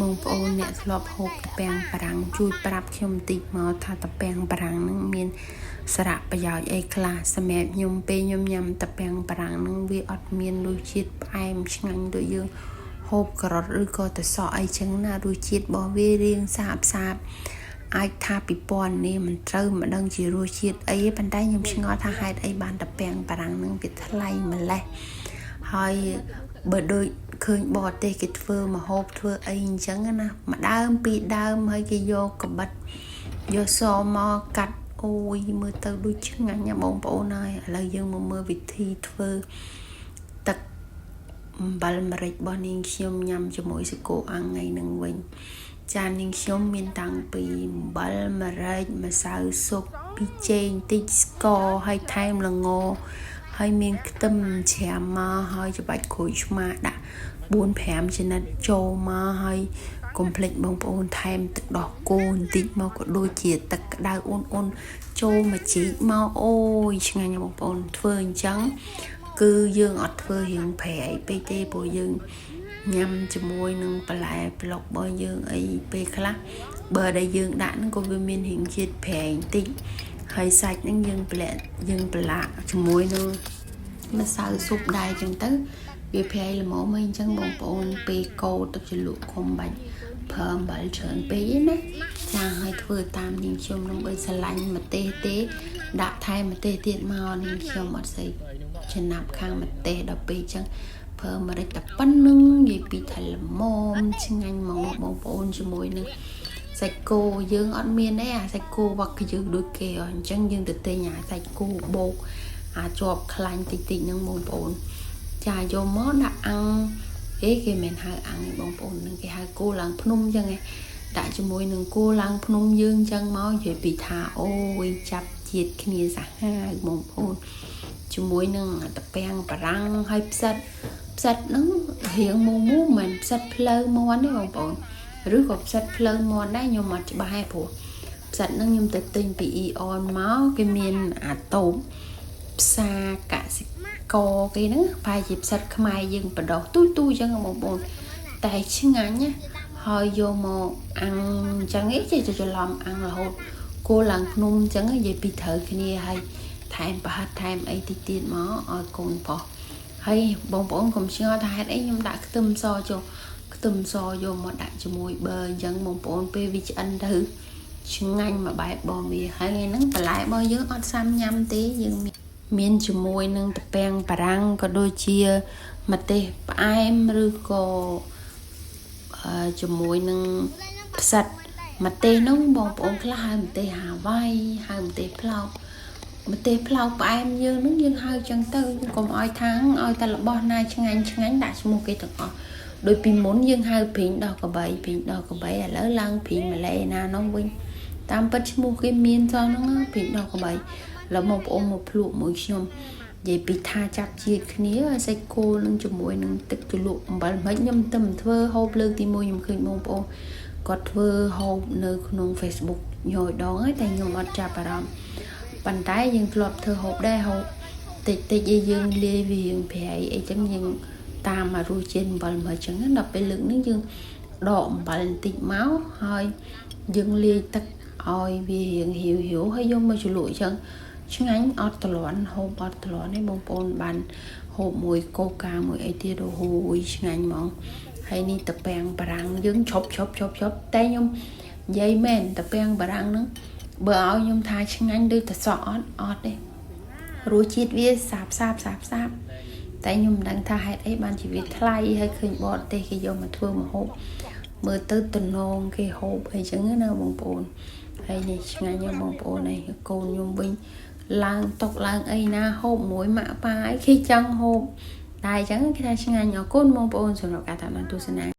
បងប្អូនអ្នកធ្លាប់ហូបទំពាំងបារាំងជួយប្រាប់ខ្ញុំបន្តិចមកថាទំពាំងបារាំងហ្នឹងមានសារៈប្រយោជន៍អីខ្លះសម្រាប់ខ្ញុំពេលខ្ញុំញ៉ាំទំពាំងបារាំងហ្នឹងវាអត់មានរសជាតិផ្អែមឆ្ងាញ់ដូចយើងហូបការ៉ុតឬក៏ត្រសក់អីចឹងណារសជាតិរបស់វារាងសាបសាបអាចថាពិព័រណ៍នេះមិនត្រូវមិនដឹងជារសជាតិអីប៉ុន្តែខ្ញុំឆ្ងល់ថាហេតុអីបានទំពាំងបារាំងហ្នឹងវាថ្លៃម្លេះហើយបើដូចឃើញបរទេសគេធ្វើមហូបធ្វើអីអញ្ចឹងណាមួយដើមពីរដើមហើយគេយកកបិតយកសមកកាត់អូយមើលទៅដូចឆ្ងាញ់ណាបងប្អូនហើយឥឡូវយើងមកមើលវិធីធ្វើទឹកអំបិលម្រេចរបស់នាងខ្ញុំញ៉ាំជាមួយសាគោអាំងថ្ងៃនឹងវិញចាននាងខ្ញុំមានតាំងពីអំបិលម្រេចម្សៅស៊ុបពីចេងតិចស្ករហើយថែមល្ងហើយមានខ្ទឹមច្រាមមកហើយច្បាច់ក្រូចឆ្មាដាក់4 5ចំណិតចូលមកហើយកុំភ្លេចបងប្អូនថែមទឹកដោះគោបន្តិចមកក៏ដូចជាទឹកក្តៅអ៊ុនអ៊ុនចូលមកជីកមកអូយឆ្ងាញ់បងប្អូនធ្វើអញ្ចឹងគឺយើងអត់ធ្វើរៀងប្រៃពេកទេព្រោះយើងញ៉ាំជាមួយនឹងបន្លែប្លុករបស់យើងអីពេលខ្លះបើដែលយើងដាក់ហ្នឹងក៏វាមានរៀងជាតិប្រៃបន្តិចហើយសាច់ហ្នឹងយើងប្រឡាក់យើងប្រឡាក់ជាមួយនឹងម្សៅស៊ុបដែរអញ្ចឹងទៅវាប្រៃល្មមអីអញ្ចឹងបងប្អូនពេលកូរទឹកជ្រលក់កុំបាច់ប្រើអំបិលច្រើនពេកទេណាចាឲ្យធ្វើតាមនាងខ្ញុំនឹងបើស្រឡាញ់ម្ទេសទេដាក់ថែមម្ទេសទៀតមកនាងខ្ញុំអត់ស្អីចំណាប់ខាងម្ទេសដល់ពេលអញ្ចឹងប្រើម្រេចតែប៉ុណ្្នឹងនិយាយពីថាល្មមឆ្ងាញ់ហ្មងបងប្អូនជាមួយនឹងសាច់គោយើងអត់មានទេអាសាច់គោវ៉ាក់យើងដូចគេអញ្ចឹងយើងទៅទិញអាសាច់គោបោកអាចប់ខ្លាញ់តិចតិចហ្នឹងបងប្អូនចាយកមកដាក់អាំងអេគេមិនហៅអាំងទេបងប្អូននឹងគេហៅគោឡើងភ្នំអញ្ចឹងឯងដាក់ជាមួយនឹងគោឡើងភ្នំយើងអញ្ចឹងមកនិយាយពីថាអូយចាប់ជាតិគ្នាសាហាវបងប្អូនជាមួយនឹងតាពាំងបារាំងហើយផ្សិតផ្សិតហ្នឹងរៀងមូមូមិនផ្សិតផ្លូវមាន់ទេបងប្អូនឬក៏ផ្សិតផ្លូវមាន់ដែរខ្ញុំអត់ច្បាស់ទេព្រោះផ្សិតហ្នឹងខ្ញុំទៅទិញពី Aeon មកគេមានអាតូបផ្សារកសិករគេហ្នឹងប្រហែលជាផ្សិតខ្មែរយើងបដោះទូទូអញ្ចឹងបងប្អូនតែឆ្ងាញ់ណាហើយយកមកអាំងអញ្ចឹងឯងចេះច្រឡំអាំងរហូតគោឡើងភ្នំអញ្ចឹងនិយាយពីត្រូវគ្នាហើយថែមប្រហិតថែមអីតិចទៀតមកឲ្យកូនប្រុសហើយបងប្អូនកុំឆ្ងល់ថាហេតុអីខ្ញុំដាក់ខ្ទឹមសចូលខ្ទឹមសយកមកដាក់ជាមួយប៊ឺអញ្ចឹងបងប្អូនពេលវាឆ្អិនទៅឆ្ងាញ់មួយបែបបងវាហើយថ្ងៃហ្នឹងបន្លែរបស់យើងអត់សាំញ៉ាំទេយើងមានជាមួយនឹងតាពាំងបារាំងក៏ដូចជាម្ទេសផ្អែមឬក៏ជាមួយនឹងផ្សិតម្ទេសនោះបងប្អូនខ្លះហៅម្ទេសហាវ៉ៃហៅម្ទេសផ្លោកម្ទេសផ្លោកផ្អែមយើងនឹងយើងហៅចឹងទៅកុំឲ្យថាងឲ្យតែរបស់ណាឆ្ងាញ់ឆ្ងាញ់ដាក់ឈ្មោះគេទាំងអស់ដូចពីមុនយើងហៅព្រីងដោះកបីព្រីងដោះកបីឥឡូវឡើងព្រីងម៉ាឡេណានោះវិញតាមពិតឈ្មោះគេមានសោះហ្នឹងព្រីងដោះកបីแล้วបងប្អូនមកភ្លក់មួយខ្ញុំនិយាយពីថាចាប់ជាតិគ្នាសាច់គោនឹងជាមួយនឹងទឹកជ្រលក់អំបិលមិនខ្ញុំទៅធ្វើហូបលើកទី1ខ្ញុំឃើញបងប្អូនគាត់ធ្វើហូបនៅក្នុង Facebook ញយដងហើយតែខ្ញុំអត់ចាប់អារម្មណ៍ប៉ុន្តែយើងធ្លាប់ធ្វើហូបដែរហូបតិចតិចឯយើងលាយវារៀងប្រៃអីចឹងយើងតាមមករសជាតិអំបិលមកចឹងដល់ពេលលើកនេះយើងដកអំបិលបន្តិចមកហើយយើងលាយទឹកឲ្យវារៀងហៀវហៀវហើយយកមកជ្រលក់ចឹងឆ្ងាញ់អត់ទ្លាន់ហូបអត់ទ្លាន់ទេបងប្អូនបានហូបមួយកូកាមួយអីទៀតអូយឆ្ងាញ់ហ្មងហើយនេះតាពាំងបារាំងយើងឈប់ឈប់ឈប់ឈប់តែខ្ញុំនិយាយមែនតាពាំងបារាំងហ្នឹងបើឲ្យខ្ញុំថាឆ្ងាញ់ដូចតសក់អត់អត់ទេរសជាតិវាសាបសាបសាបសាបតែខ្ញុំមិនដឹងថាហេតុអីបានជាវាថ្លៃហើយឃើញបរទេសគេយកមកធ្វើម្ហូបមើលទៅតំណងគេហូបអីចឹងណាបងប្អូនហើយនេះឆ្ងាញ់ណាស់បងប្អូនហើយកូនខ្ញុំវិញឡើងតុកឡើងអីណាហូបមួយម៉ាក់ប៉ាអីគេចង់ហូបតែអញ្ចឹងគេថាឆ្ងាញ់អរគុណបងប្អូនសម្រាប់ការតាមដានទស្សនា។